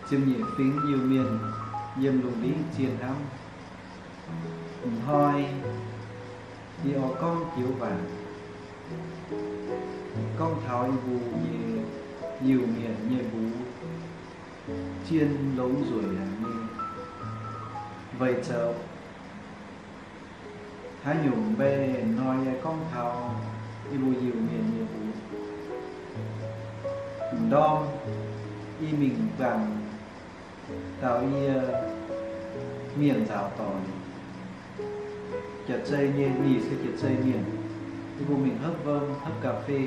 Ziepc nyeic fingx Iu-Mienh yiem lungh ndiev zien hnamv. M'hnoi yie oix gorngv joux waac, gorngv taux yie mbuo nyei Iu-Mienh nyei mbuox, zien longx nzueic haic nyei. Weic zoux haaix nyungc mbe hnoi yie gorngv taux yie mbuo Iu-Mienh nyei mbuox, m'ndorm yie mingh buangh dauh yie mienh nzaaux doic, jaav-zei nyei, ninh se jaav-zei mienh. Yie mbuo mingh hopv wuom hopv ga'fei.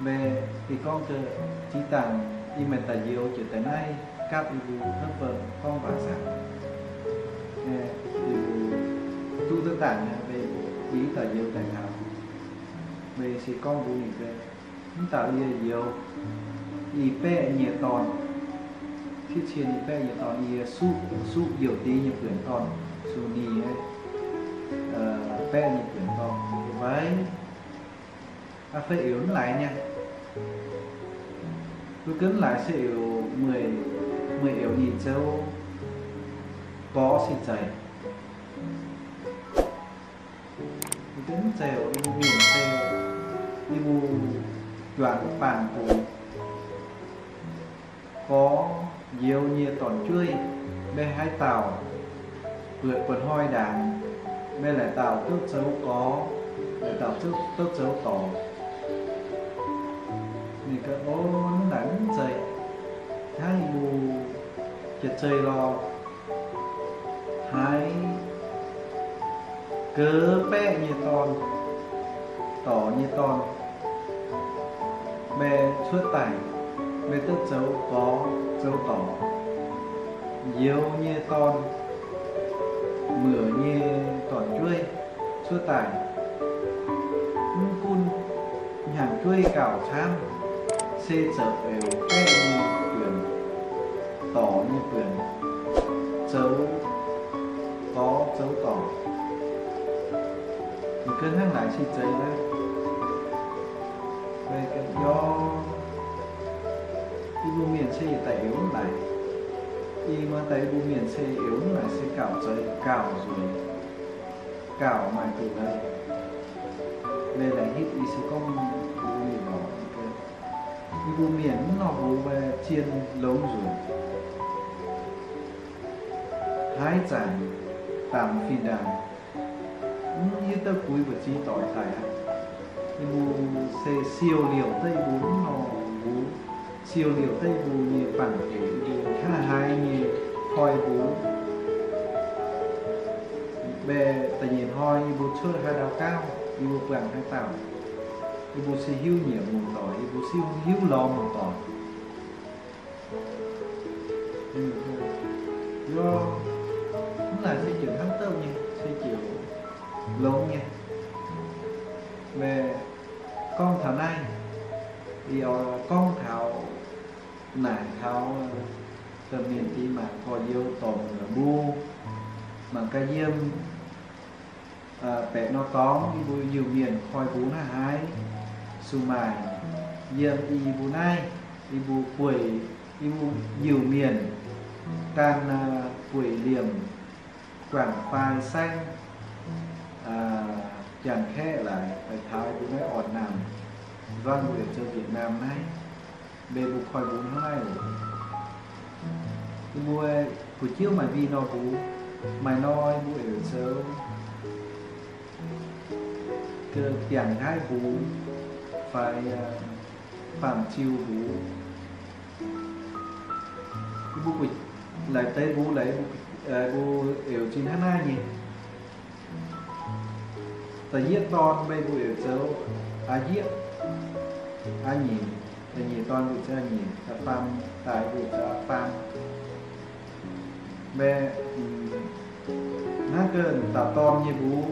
Mbe, yie gorngv, Ziex dangh yie maaih da'njoux jiex daaih naaiv gapv yie mbuo hopv wuom gorngv waac zaangc. Yie mbuo duqv ziex dangh, mbe, yie da'njoux daaih taux, mbe se gorngv mbuox ninh, Mv dauh yie youz i baeqv nyei dorn, fiev cien i baeqv nyei dorn, yie suqv, suqv youc diex nyei buonc dorn, suqv ninh baeqv nyei buonc dorn. Weic aqv fai oix mv laaix nyei, mbuo ganh mv laaix se oix, meih oix ninh zoux gorx se zeiz. Mv zeiz, yie mbuo mienh se, yie mbuo juangc baanh buoz, gorx youz nyei dorn-jueiv, mbe haaix dauh buatc buatc hnoi ndaangc, mbe laaix dauh duqv zoux gorx, laaix dauh duqv zoux dorc. Ninh gorngv, O, mv laaix mv zeiz, hnangv yie mbuo jaav-zei lorh, haiz gaax baeqv nyei dorn, dorc nyei dorn, mbe cuotv daaih, mbe duqv zoux gorx zoux dorc, youz nyei dorn, muoc nyei dorn-jueiv cuotv daaih, mv gunv hnyangx-jueiv gauh camv, se zoux oix baeqv nyei buonc, dorc nyei buonc, zoux gorx zoux dorc. Ninh ganh hnangv naaic se zeiz naaiv. Yie mbuo mienh se yietc daaih oix mv laaix. Ih muonz daaih yie mbuo mienh se oix mv laaix se gauh zeiz gauh nzueic, gauh maaih doqc laaix. Mbe laaix hitv yie se gorngv mbuox mienh lorqc, yie mbuo mienh mv nor mbuox mbe zien longx nzueic. Haaix zanc daamh fih ndaangc mv hiuv duqv buix mbu'ziex doic daic aqv. Yie mbuo se siou liouc duqv yie mbuo mv nor mbuox, siou liouc duqv yie mbuo nyei baengc hec, yie mbuo hnangv haaix nyei koi mbuox. Mbe da'nyeic hnoi yie mbuo cuotv haaix ndau gauv, yie mbuo buangh haaix dauh, yie mbuo se hiuv nyiemc muoz-doic, yie mbuo se hiuv lorz muoz-doic. Yie mv laaix se ziouc hnamv douh nyei, se ziouc longx nyei. Mbe gorngv taux naaiv, yie oix gorngv taux naaic taux domh mienh diex maac gorx-youz dorc muoc mbuo mangc gaax yiem baeqc nor dorngx yie mbuo Iu-Mienh koi mbuox naaiv haaix, su'maaic yiem i mbuo naaiv, yie mbuo bueix, yie mbuo Iu-Mienh gan bueix liemh guangc fai saengv, Janx-Kaeqv laaix, laaix taux yie mbuo naaiv Orn-Naamh, nzuonx mbuo yaac zoux Việt Nam naaiv, mbe mbuo koi mbuox hnangv naaiv oc. Yie mbuo kuh jiouv maaih mbi nor mbuox, maaih nor yie mbuo oix zoux ga'biangh nqaiv mbuox fai faam-ziu mbuox. Yie mbuo laaix deix mbuox laaix mbuo oix zuqc hnangv naaiv nyei. Da'yietv dorn mbe mbuo oix zoux a'yietv, a'nyeic, da'nyeic dorn mbuo zoux a'nyeic, da'faam daaih mbuo zoux a'faam. Mbe hnangv ga'dauh dorn nyei mbuox,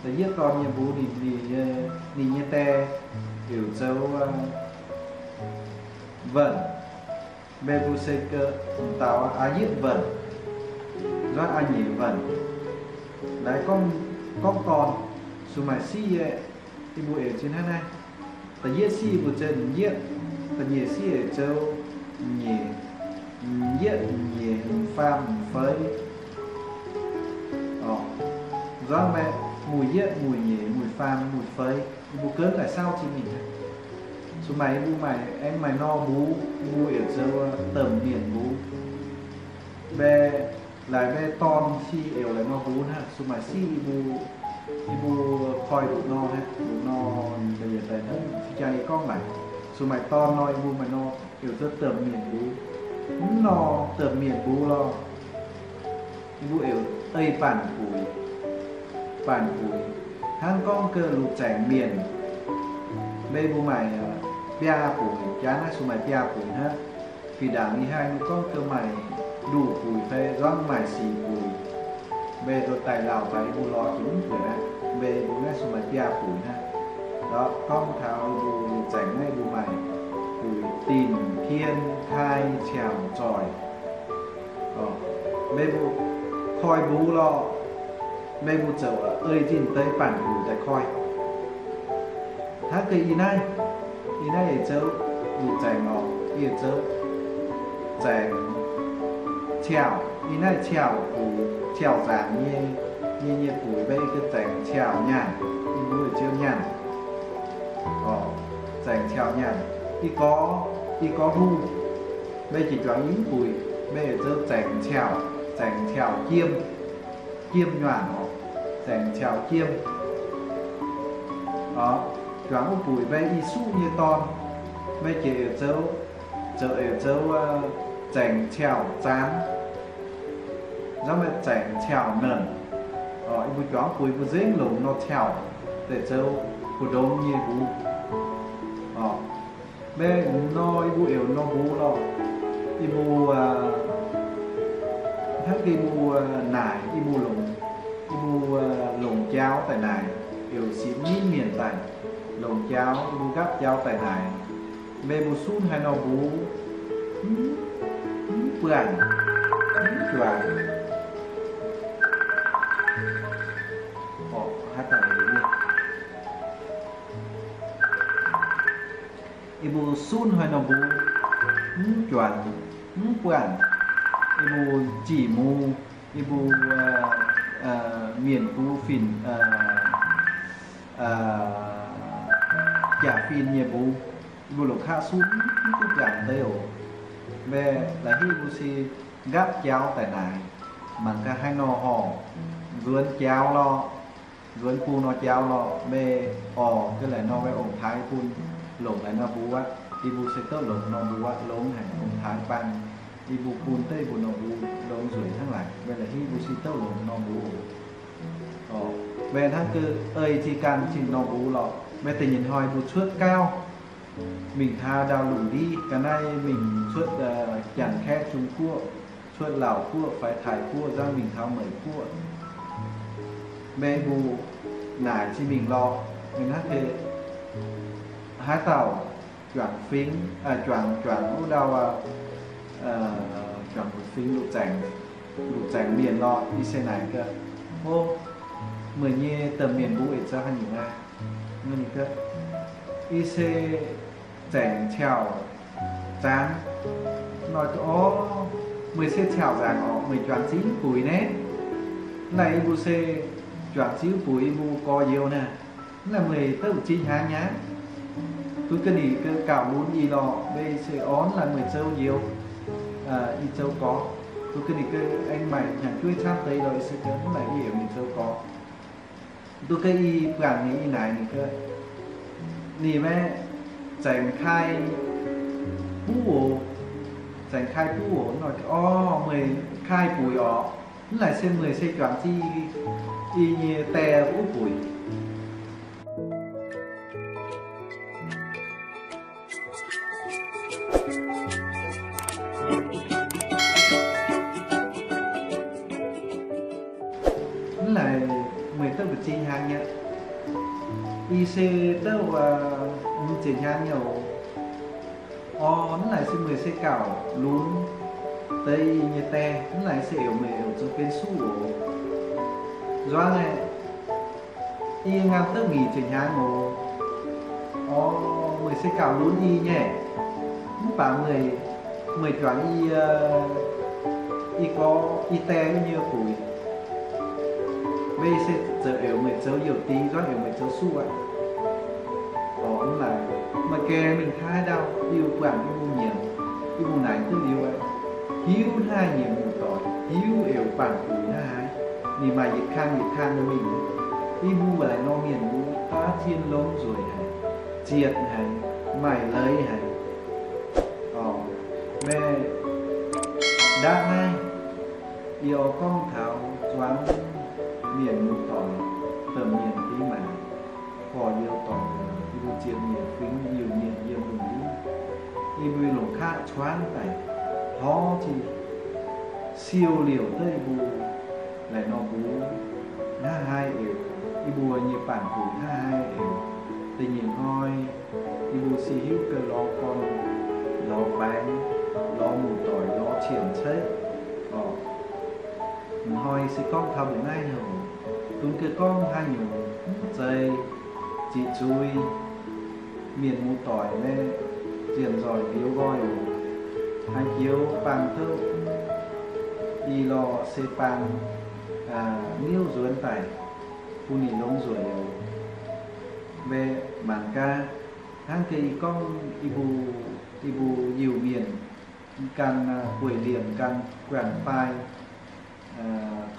da'yietv dorn nyei mbuox ninh, ninh nyei die oix zoux Venc. Mbe mbuo se ga'dauh a'yietv Venc, nzuonx a'nyeic Venc. Laaix gorngv dorn, su'maaic siqv yie, yie mbuo oix zuqc hnangv naaiv. Da'yietv siqv yie mbuo zoux yietv, da'nyeic siqv oix zoux nyeic, yietv, nyeic, faam, feix. Nzuonx meih muic yietv, muic nyeic, muic faam, muic feix, yie mbuo gunv daaih saauv zinh mingh. Zuqc maaih yie mbuo maaih, aengx maaih nor mbux, yie mbuo yaac zoux domh mienh mbux. Mbe, laaix mbe dorn si oix laaix nor mbux hnangv. Zuqc maaih siqv yie mbuo, yie mbuo koi nduqc nor hnangv, nduqc nor, mbe yietc daaih hnangv jaa yie gorngv naaic. Zuqc maaih dorn nor yie mbuo maaih nor oix zoux domh mienh mbux. Mv nor domh mienh mbux lorh, yie mbuo oix ei baanh buic, baanh buic. Hnangv gorngv gauh lungh zaengc mienh, mbe mbuo maaih biaa buic, jaax naaiv zuqc maaih biaa buic hnangv. Fih ndaangc yie haih gorngv gauh maaih nduqc buic fai nzuonx maaih sic buic. Mbe zoux daaih lauh daaih yie mbuo lorz jiex mv buatc aqv. Mbe mbuo naaiv zuqc maaih biaa buic hnangv. Gorngv taux yie mbuo lungh zaengc naaiv yie mbuo maaih buic dinc, pien, kai, ciauc, zoih. Mbe mbuo koi mbux lorh, mbe mbuo zoux ei zinh deix baanh buic daaih koi. Hnangv gauh ih naaiv, ih naaiv yie zoux lungh zaengc oc, yie zoux zaengc ciauc, ih naaiv ciauc buic, ciauc nzaangc nyei, nyei, nyei buic mbe gauh zaengc ciauc nyaanh, yie mbuo ziouc nyaanh. Zaengc ciauc nyaanh, ih gorx, ih gorx hungh, mbe jiex juangc yie mv buic, mbe zoux zaengc ciauc, zaengc ciauc jiem, jiem nyuaanc oc, zaengc ciauc jiem. Juangc wuov buic mbe i suqv nyei dorn, mbe jiex oix zoux, zoux oix zoux zaengc ciauc zaanx, nzunc mbe zaengc ciauc nernh. Yie mbuo juangc wuov buic mbuo nzengc longc nor ciauc deix zoux mbu'ndongx nyei mbux. Mbe nor yie mbuo oix nor mbux lorh, yie mbuo hnangv yie mbuo naaic, yie mbuo longc, yie mbuo longc jauv daaih naaic, oix sipv nyinv mienh daaih longc jauv, yie mbuo nqaapv jauv daaih naaic, mbe mbuo sunv haaix nor mbux, mv buangh, mv juangc. Yie mbuo sunv haaix nor mbux, mv juangc, mv buangh. Yie mbuo jih mbuo, yie mbuo mienh bun fin, jaax fin nyei mbux, yie mbuo longc qaqv sunv mv duqv juangc deix oc. Mbe la'hingv mbuo se nqaapv jauv daaih naaic, mangc gaax haaix nor horngc, nzuonx jauv lorh, nzuonx bung nor jauv lorh, mbe orc ga'naaiv nor mbe ong-taaix bun longc naaiv nor mbux aqv. Yie mbuo se douc longc nor mbux aqv, longx haic, ong-taaix baan. Yie mbuo bun deix mbuo nor mbux longx nzueic hnangv naaic, mbe la'hingv mbuo se douc longc nor mbux oc. Mbe hnangv gauh ei zinh ganh zinh nor mbux lorh, mbe da'nyeic hnoi mbuo cuotv gauh mingh taux ndau lungh ndiev, ga'naaiv mingh cuotv Janx-Kaeqv, Zung Guoqv, cuotv Laauh Guoqv fai Taiv Guoqv, nzangv mingh taux Meic Guoqv, mbe mbuo naaic zinh mingh lorh, mingh hnangv deix haaix dauh juangc fingx, juangc, juangc wuov ndau, juangc fingx lungh zaengc, lungh zaengc mienh lorh, yie se naaic gaax, O, meih nyei domh mienh mbuo eix zoux haaix nyungc aqv? Yie se zaengc ciauc zaanx. Nor, O, meih se ciauc zaanx orqc, meih juangc ziux buic naaiv? Naaic yie mbuo se juangc ziux buic yie mbuo gorx-youz naaic. Naaic meih douc zinh hnyangx nyei? Duqv ga'nyic gauh lunx ih lorh, mbe se orv naaic meih zoux youz, ih zoux gorx. Duqv ga'nyic gauh aengx maaih hnyangx-jueiv camv deix lorh, yie se gaax naaic yie yaac mingh zoux gorx. Duqv ga'nyic i buangh ninh i naaic ninh gaax, ninh maiv zaengc kai buv oc. Zaengc kai buv oc. Nor, O, meih kai buic orqc? Mv naaic se meih se juangc ziux i nyei die wuov buic. Mv naaic meih douc mbu'ziex hnyangx nyei? Yie se douc hmz ziepc hnyangx nyei oc. Orv, mv naaic se meih se gauh lunx deix i nyei die. Mv naaic se oix meih oix zoux benx suv oc. Nzuangx aeqv, yie ngaanc douc nyic ziepc hnyangx oc. Orv, meih se gauh lunx i nyei. Mv baac meih Meih juangc yie, i gorx i die nyei buic, meih se zoux euc meih zoux youh dingx, nzuonx euc meih zoux suv aqv. Orqc, mv naaic, maaih gaengh mingh taaih ndau, yie mbuo buangh yie mbuo nyiemc, yie mbuo naaic duqv liuz aqv. Hiuv hnangv haaix nyiemc muoz-doic, hiuv euc bangc buic hnangv haaix, ninh maaih yietc kang yietc kang mingh. Yie mbuo laaic nor mienh mbuo daav zien longx nzueic haic, zietc haic, maaih leiz haic. Orqc, meih ndaatv naaiv, yie oix gorngv taux zuangx mienh muoz-doic, domh mienh fingx maaic, gorx-youz doic, yie mbuo ziepc nyeic fingx Iu-Mienh yiem lungh ndiev, yie mbuo longc qaqv cuangv daaih hlorv ziqc siou liouc duqv yie mbuo laaic nor mbuo hnangv haaix euc, yie mbuo nyei bangc buic hnangv haaix euc. Da'nyeic hnoi yie mbuo se hiuv gauh lorz gorn, lorz baeng, lorz muoz-doic, lorz cien-ceqv. Orqc, hnoi se gorngv taux mbuo naaiv nyei oc. Dunx gauh gorngv haaix nyungc zeiz ziqc zuiz mienh muoz-doic nyei nziemc nzoih liuz nqoi oc. Haaix joux baang duqv i lorh se baang niouv nzuonx daaih bun ninh longx nzueic oc. Mbe mangc gaax, hnangv gaax yie gorngv yie mbuo, yie mbuo Iu-Mienh gan bueix liemh, gan guangc fai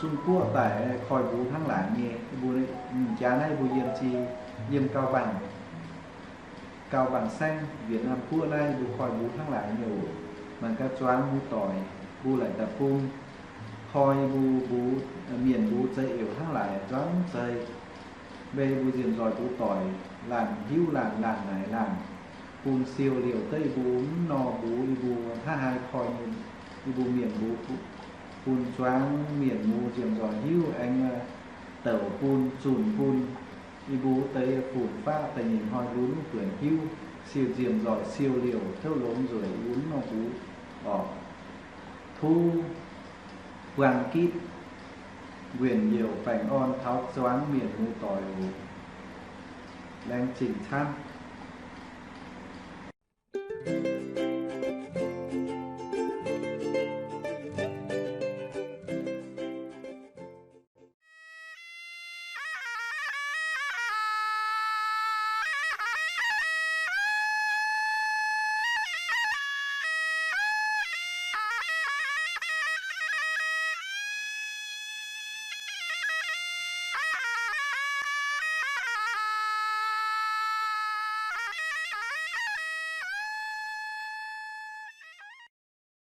Zung Guoqv daaih koi mbuo hnangv laangc nyei, yie mbuo m'jaax naaiv yie mbuo yiem zi, yiem Gau Bangc, Gau Bangc Saengv, Wietc Nam Guoqv naaiv yie mbuo koi mbuo hnangv laangc nyei oc. Mangc gaax zuangx muoz-doic mbuo laaic daaih bung koi yie mbuo, mbuo mienh mbuo zeix euc hnangv laaic nzuangv zeiz. Mbe mbuo nziemc nzoih mbuo doic laanh hiuv laanh, laanh naaic laanh, bun siou liouc duqv yie mbuo mv nor mbuo, yie mbuo hnangv haaix koi nyei, yie mbuo mienh mbuo bun zuangx mienh mbuo nziemc nzoih hiuv aengx douc bun, zunh bun yie mbuo deix fun-faqv da'nyeic hnoi lunx mv buonc hiuv, siou nziemc nzoih siou liouc tov longx nzueic yie mbuo mv nor mbuo orqc. Tov buang gitv nquenc youc baengh orn taux zuangx mienh muoz-doic oc. Laengz zingh camv.